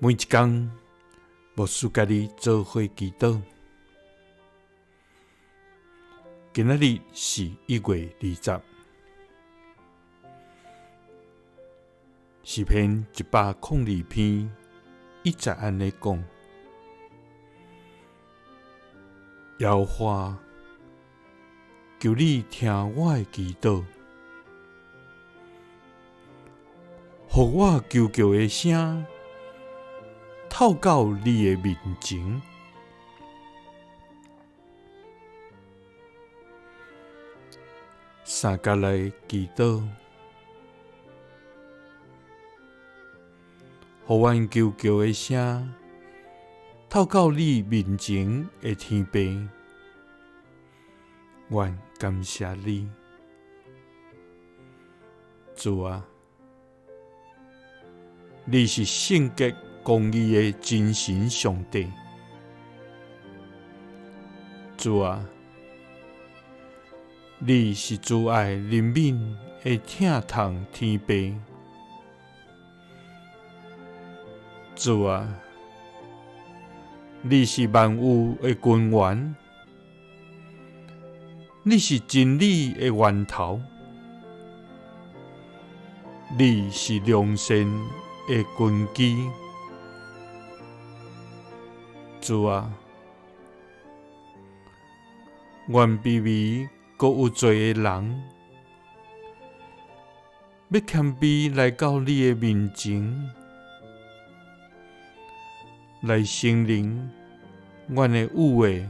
每一工，牧師佮你做伙祈禱。今仔日是1月20，詩篇102篇1節按呢講：耶和華，求你聽我的祈禱，予我求告的聲透到你的面前。三佮來祈禱，予阮求告的聲透到你面前的天父，阮感謝你，主啊，你是聖潔公義的真神上帝，主啊，你是慈愛憐憫的疼痛天父，主啊，你是萬有的根源，你是真理的源頭，你是良善的根基，主啊，阮卑微閣有罪的人，欲謙卑來到你的面前，來承認阮的愚昧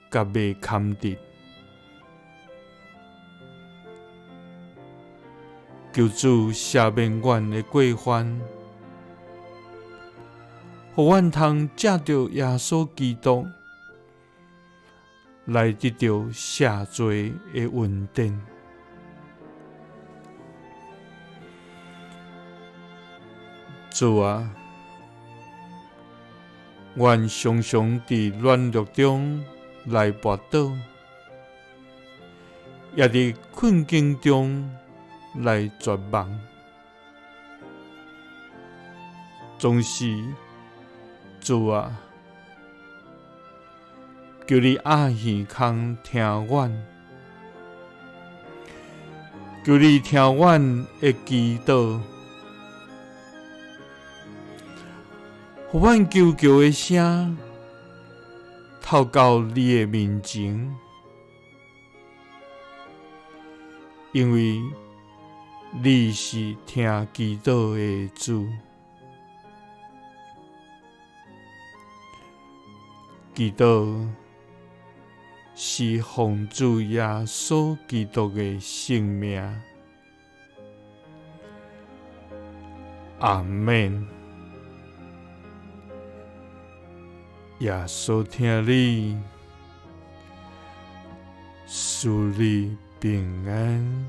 佮袂堪得，求主赦免阮的過犯，予阮通藉著耶穌基督來得著赦罪的恩典。主啊，阮常常佇軟弱中來跋倒，也佇困境中來絕望，總是主啊，求你掩耳孔聽阮，求你聽阮的祈禱，予阮求告的聲透到你的面前，因為你是聽祈禱的主。祈禱是奉主耶穌基督的聖名。阿們。耶穌疼你，賜你平安。